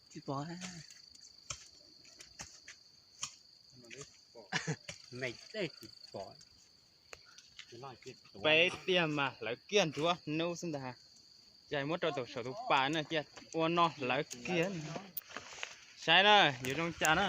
Tsis pom. Peb tiag mas hlawv kiag nruab hnub xwb ntag. Cas muab rau tus saum tus pas na, cia ua no hlawv kiag. Saib na, yuav zoo cas na.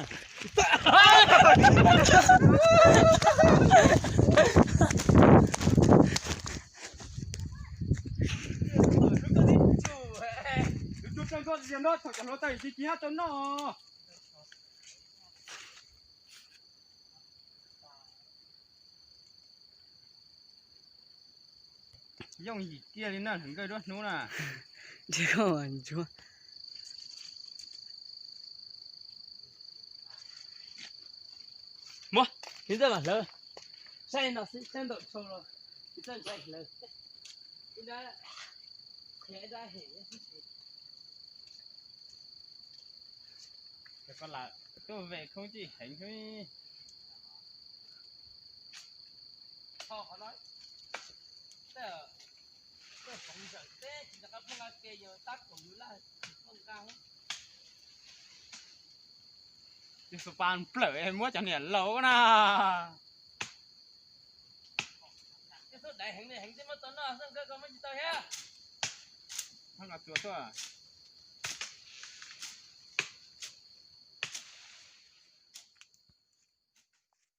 Yooj yim kiag li na, hlawv nkawj nruab hnub na. Ntsia koj ntsuag. Muab, tsis txawj mam hlawv. Saib no xwb, saib ntaus tshau los tsis txawj ntshai hlawv. Ib nrab qhia ib nrab hem. Koj lam tuaj vem khoob tij heev xwb. Qhov no, koj hloov zawm teb tsis nco qab pheej laj ke yog tab kaum yus laj tsis tuaj nqa. Yus xu pa nplawm muab cov niam laus na. Koj xub daiv heev li heev thiab muab tau noj xwb, koj muab tsis tau thiab. Nqa txuas tuaj.